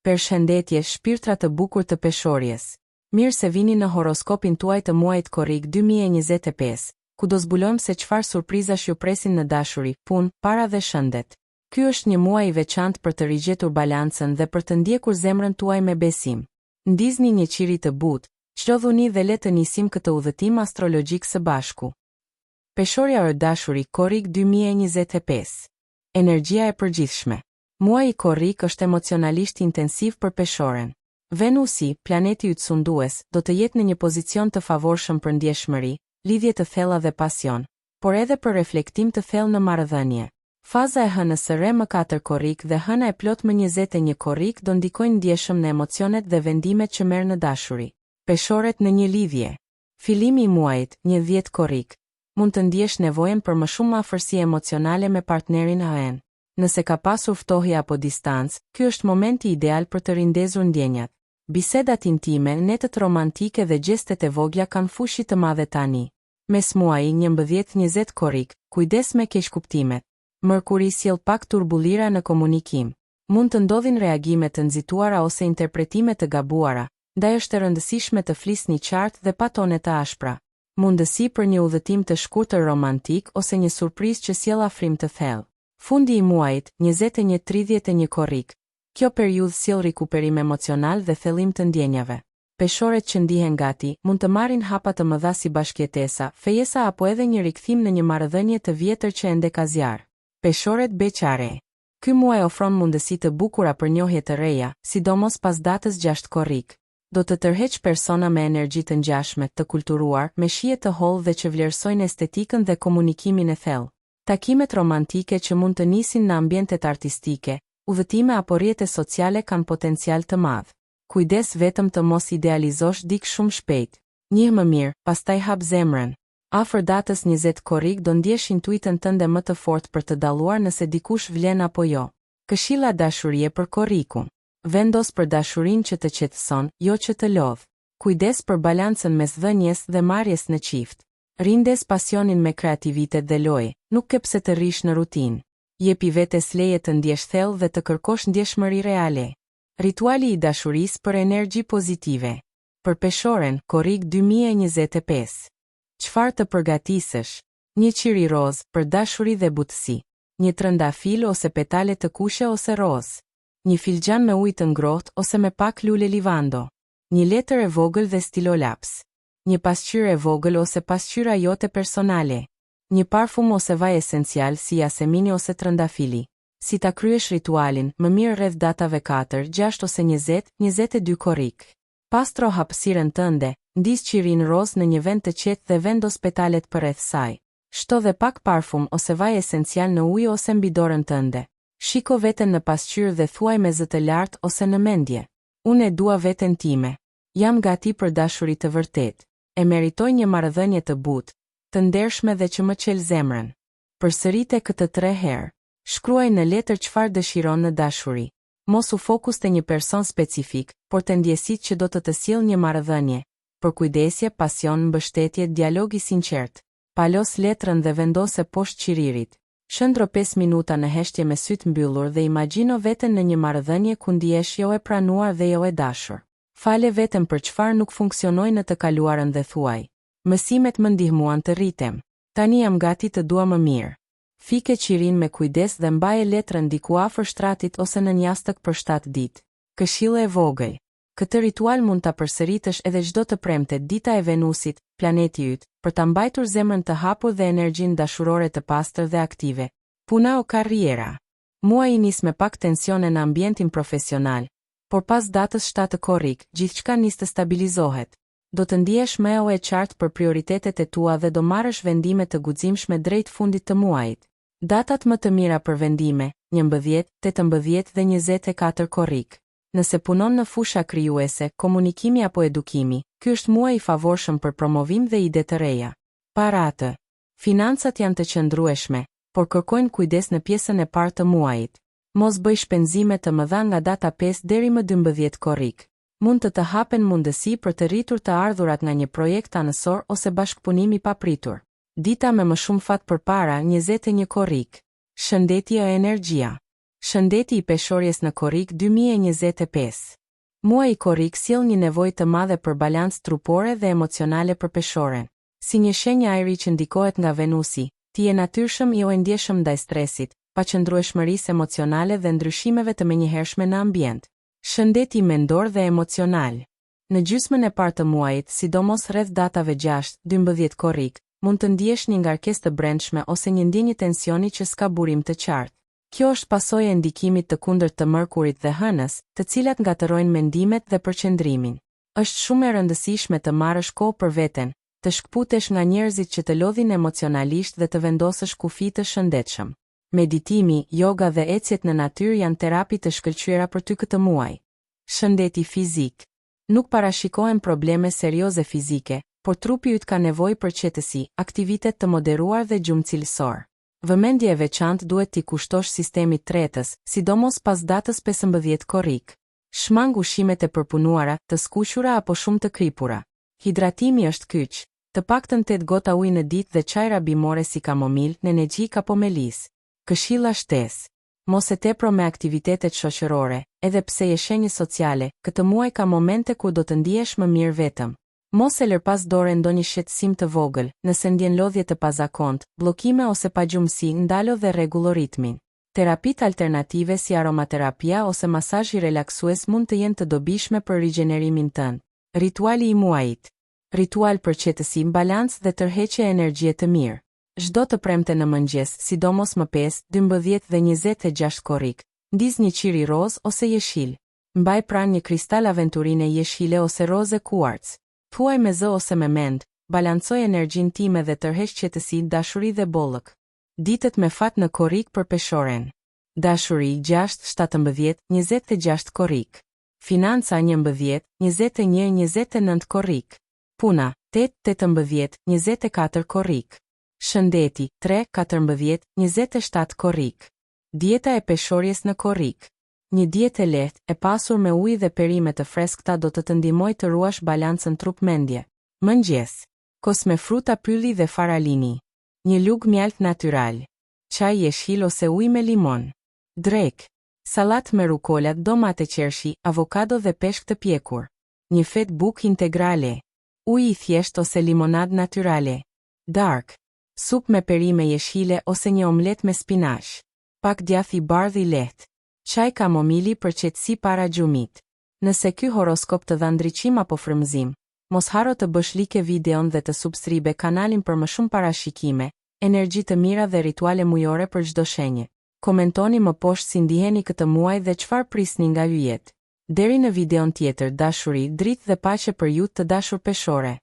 Pershendetje, shpirtra të bukur të Peshorjes. Mirë se vini në horoskopin tuaj të muajit korrik 2025, ku do zbulojmë se çfarë surprizash ju presin në dashuri, punë, para dhe shëndet. Ky është një muaj i veçantë për të rigjetur balancën dhe për të ndjekur zemrën tuaj me besim. Ndizni një qiri të butë, çlodhuni dhe le të nisim këtë udhëtim astrologjik së bashku. Peshorja e dashuri, korrik 2025. Energjia e përgjithshme. Muaji korrik është emocionalisht intensiv për Peshoren. Venusi, planeti yt sundues, do të jetë në një pozicion të favorshëm për ndjeshmëri, lidhje të thella dhe pasion, por edhe për reflektim të thellë në marrëdhënie. Faza e hënës së re më 4 korrik dhe hëna e plotë më 21 korrik do ndikojnë ndjeshëm në emocionet dhe vendimet që merr në dashuri. Peshoret në një lidhje. Fillimi i muajit, 10 korrik, mund të ndjesh nevojën për më shumë afërsi emocionale me partnerin AN. Nëse ka pasur ftohje apo distancë, ky është momenti ideal për të rindezur ndjenjat. Bisedat intime, netët romantike dhe gjestet e vogla kanë fuqi të madhe tani. Mesmuaji, 11-20 korrik, kujdes me keqkuptimet. Mërkuri sjell pak turbullira në komunikim. Mund të ndodhin reagime të nxituara ose interpretime të gabuara, ndaj është e rëndësishme të flisni qartë dhe pa tone të ashpra. Mundësi për një udhëtim të shkurtër romantik ose një surprizë që sjell afrim të thellë. Fundi i muajit, 21-31 korrik. Kjo periudhë sjell rikuperim emocional dhe thellim të ndjenjave. Peshoret që ndihen gati, mund të marrin hapa të mëdha si bashkëjetesa, fejesa apo edhe një rikthim në një marrëdhënie të vjetër që ende ka zjarr. Peshoret beqare. Ky muaj ofron mundësi të bukura për njohje të reja, sidomos pas datës 6 korrik. Do të tërheqë persona me energji të ngjashme, të kulturuar, me shije të hollë dhe që vlerësojnë estetikën dhe komunikimin e thellë. Takimet romantike që mund të nisin në ambientet artistike, udhëtime apo rrjete sociale kanë potencial të madh. Kujdes vetëm të mos idealizosh dikë shumë shpejt. Njih më mirë, pastaj hap zemrën. Afër datës 20 korrik do ndjesh intuitën tënde më të fortë për të dalluar nëse dikush vlen apo jo. Këshilla dashurie për korrikun. Vendos për dashurinë që të qetëson, jo që të lodh. Kujdes për balancën mes dhënies dhe marrjes në çift. Rindez pasionin me kreativitet dhe lojë, nuk ke pse të rrish në rutinë. Jepi vetes leje të ndjesh thellë dhe të kërkosh ndjeshmëri reale. Rituali i dashurisë për energji pozitive. Për Peshoren, korrik 2025. Çfarë të përgatisësh? Një qiri rozë, për dashuri dhe butësi. Një trëndafil ose petale të kuqe ose rozë. Një filxhan me ujë të ngrohtë ose me pak lule livando. Një letër e vogël dhe stilolaps. Një pasqyrë e vogël ose pasqyra jote personale. Një parfum ose vaj esencial si jasemini ose trëndafili. Si ta kryesh ritualin, më mirë rreth datave 4, 6 ose 20, 22 korrik. Pastro hapësirën tënde, ndiz qirin rozë në një vend të qetë dhe vendos petalet përreth saj. Shto dhe pak parfum ose vaj esencial në ujë ose mbi dorën tënde. Shiko veten në pasqyrë dhe thuaj me zë të lartë ose në mendje. Unë e dua veten time. Jam gati për dashuri të vërtetë. E meritoj një marrëdhënie të butë, të ndershme dhe që më çel zemrën. Përsërite këtë tre herë. Shkruaj në letër çfarë dëshiron në dashuri. Mos u fokus te një person specifik, por te ndjesitë që do të të sjellë një marrëdhënie, përkujdesje, pasion, mbështetje, dialog i sinqertë. Palos letrën dhe vendose poshtë qiririt. Qëndro pesë minuta në heshtje me sytë mbyllur dhe imagjino veten në një marrëdhënie ku ndihesh jo e pranuar dhe jo e dashur. Fale veten për çfarë nuk funksionoi në të kaluarën dhe thuaj, Mësimet më ndihmuan të rritem. Tani jam gati të dua më mirë. Fike qirin me kujdes dhe mbaje letrën diku afër shtratit ose nën jastëk për 7 ditë. Këshillë e vogël. Këtë ritual mund ta përsëritësh edhe çdo të premte, dita e Venusit, planeti yt, për ta mbajtur zemrën të hapur dhe energjinë dashurore të pastër dhe aktive. Puna o karriera. Muaji nis me pak tensione në ambientin profesional, por pas datës 7 korrik, gjithçka nis të stabilizohet. Do të ndihesh më e qartë për prioritetet e tua dhe do marrësh vendime të guximshme drejt fundit të muajit. Datat më të mira për vendime, 11, 18 dhe 24 korrik. Nëse punon në fusha krijuese, komunikimi apo edukimi, ky është muaj i favorshëm për promovim dhe ide të reja. Paratë. Financat janë të qëndrueshme, por kërkojnë kujdes në pjesën e parë të muajit. Mos bëj shpenzime të mëdha nga data 5 deri më 12 korrik. Mund të të hapen mundësi për të rritur të ardhurat nga një projekt anësor ose bashkëpunim i papritur. Dita me më shumë fat përpara, 21 korrik. Shëndeti e energjia. Shëndeti i Peshorjes në korrik 2025. Muaji korrik sjell një nevojë të madhe për balancë trupore dhe emocionale për Peshoren. Si një shenjë ajri që ndikohet nga Venusi, ti je natyrshëm i ndjeshëm ndaj stresit, paqëndrueshmërisë emocionale dhe ndryshimeve të menjëhershme në ambient. Shëndeti mendor dhe emocional. Në gjysmën e parë të muajit, sidomos rreth datave 6, 12 korrik, mund të ndiesh një ngarkesë të brendshme ose një ndjenjë tensioni që s'ka burim të qartë. Kjo është pasojë e ndikimit të kundërt të Mërkurit dhe Hënës, të cilat ngatërrojnë mendimet dhe përqendrimin. Është shumë e rëndësishme të marrësh kohë për veten, të shkëputesh nga njerëzit që të lodhin emocionalisht dhe të vendosësh kufij të shëndetshëm. Meditimi, yoga dhe ecjet në natyrë janë terapi të shkëlqyera për ty këtë muaj. Shëndeti fizik. Nuk parashikohen probleme serioze fizike, por trupi yt ka nevojë për qetësi, aktivitet të moderuar dhe gjumë cilësor. Vëmendje e veçantë duhet t'i kushtosh sistemit tretës, sidomos pas datës 15 korrik. Shmang ushqimet e përpunuara, të skuqura apo shumë të kripura. Hidratimi është kyç. Të paktën 8 gota ujë në ditë dhe çajra bimore si kamomil, nenexhik apo melisë. Këshilla shtesë. Mos e tepro me aktivitetet shoqërore, edhe pse je shenjë sociale, këtë muaj ka momente kur do të ndihesh më mirë vetëm. Mos e lër pas dore ndonjë shqetësim të vogël, nëse ndjen lodhje të pazakontë, bllokime ose pagjumësi, ndalo dhe rregullo ritmin. Terapitë alternative si aromaterapia ose masazhi relaksues mund të jenë të dobishme për rigjenerimin tënd. Rituali i muajit. Ritual për qetësi, balancë dhe tërheqje energjie të mirë. Çdo të premte në mëngjes, sidomos më 5, 12 dhe 26 korrik, ndiz një qiri rozë ose jeshil. Mbaj pranë një kristal aventurine jeshile ose roze kuarc. Thuaj me zë ose me mend, balancoj energjinë time dhe tërheq qetësi, dashuri dhe bollëk. Ditët me fat në korrik për Peshoren. Dashuri, 6, 17, 26 korrik. Financa 11, 21, 29 korrik. Puna, 8, 18, 24 korrik. Shëndeti, 3, 14, 27 korrik. Dieta e Peshorjes në korrik. Një dietë e lehtë, e pasur me ujë dhe perime të freskëta do të të ndihmojë të ruash balancën trup-mendje. Mëngjes. Kos me fruta pylli dhe fara lini. Një lugë mjaltë natyral. Çaj jeshil ose ujë me limon. Drekë. Sallatë me rukola, domate qershi, avokado dhe peshk të pjekur. Një fetë bukë integrale. Ujë i thjeshtë ose limonadë natyrale. Darkë. Supë me perime jeshile ose një omletë me spinaq. Pak djathë i bardhë i lehtë. Çaj kamomili për qetësi para gjumit. Nëse ky horoskop të dha ndriçim apo frymëzim, mos harro të bësh like videon dhe të subscribe kanalin për më shumë parashikime, energji të mira dhe rituale mujore për çdo shenjë. Komentoni më poshtë si ndiheni këtë muaj dhe çfarë prisni nga yjet. Deri në videon tjetër, dashuri, dritë dhe paqe për ju të dashur Peshore.